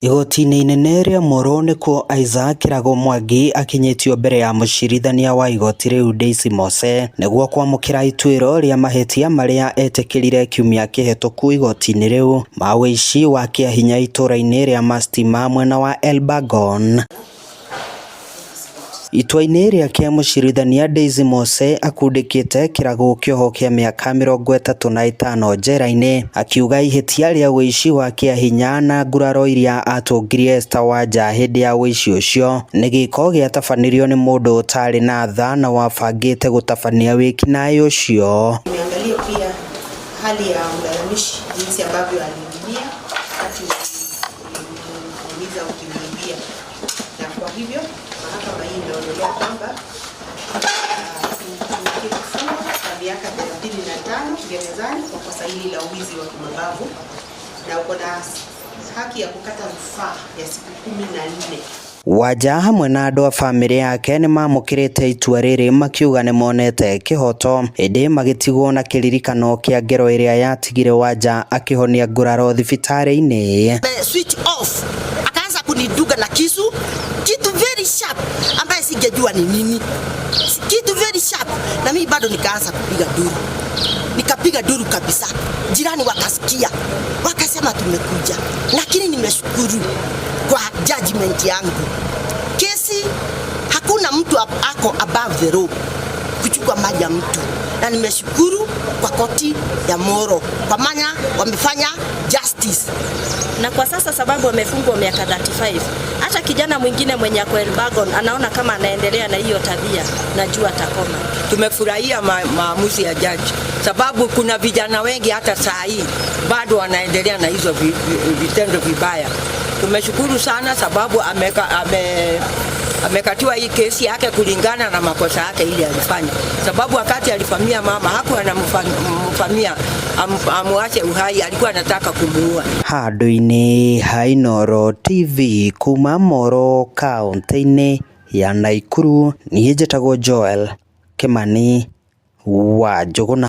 Igoti-inĩ inene rĩa Moro nĩkuo Isaac Kĩrago Mwangi akinyĩtio mbere ya mũcirithania wa igoti rĩu Daisy Mose nĩguo kwamũkĩra ituĩro rĩa mahĩtia marĩa etĩkĩrire kiumia kĩhetũku igoti-inĩ rĩu ma ũici wa kĩahinya itũra-inĩ rĩa Mastima mwena wa Elbagon. Itua-inĩ rĩake mũcirithania Daisy Mose akundĩkĩte Kĩrago kĩoho kĩa mĩaka 35 njera-inĩ akiuga ihĩtia rĩa ũici wa kĩahinya na nguraro iria atũngirie Esther Wanja hĩndĩ ya ũici ũcio nĩ gĩko gĩatabanirio nĩ mũndũ ũtarĩ na tha na wabangĩte gũtabania wĩkinaĩ ũcio. Niangalie pia hali ya mlalamishi jinsi ambavyo aliumia wakati ulimuumiza ukimwibia, na kwa hivyo mahakama hii imeonelea kwamba tumikie kifungo cha miaka 35 gerezani kwa kosa hili la uwizi wa kimabavu, na uko na haki ya kukata rufaa ya siku 14. Wanja hamwe na andũ a bamĩrĩ yake nĩmamũkĩrĩte itua rĩrĩ makiuga nĩmonete kĩhoto ĩndĩ magĩtigwo na kĩririkano kĩa ngero ĩrĩa yatigire Wanja akĩhonia nguraro thibitarĩ-inĩ. Switch off, akaanza kunidunga na kisu, kitu very sharp ambaye singejua ni nini, kitu very sharp, na mimi bado nikaanza kupiga duru, nikapiga duru kabisa. Jirani wakasikia, wakasema tumekuja, lakini nimeshukuru kwa judgment yangu. Kesi hakuna mtu ako above the law kuchukua mali ya mtu, na nimeshukuru kwa koti ya Moro kwa maana wamefanya justice. Na kwa sasa sababu amefungwa miaka 35, hata kijana mwingine mwenye ako Elbagon anaona kama anaendelea na hiyo tabia, najua atakoma. Tumefurahia maamuzi ya jaji, sababu kuna vijana wengi hata saa hii bado wanaendelea na hizo vitendo vibaya. Tumeshukuru sana sababu amekatiwa hii kesi yake kulingana na makosa yake ile alifanya, sababu wakati alivamia mama hakuwa anamvamia amuache uhai, alikuwa anataka kumuua. Handũ-inĩ ha Inooro TV kuma Moro kaũntĩ-inĩ ya Naikuru, niĩ njĩtagwo Joel Kĩmani wa Njũgũna.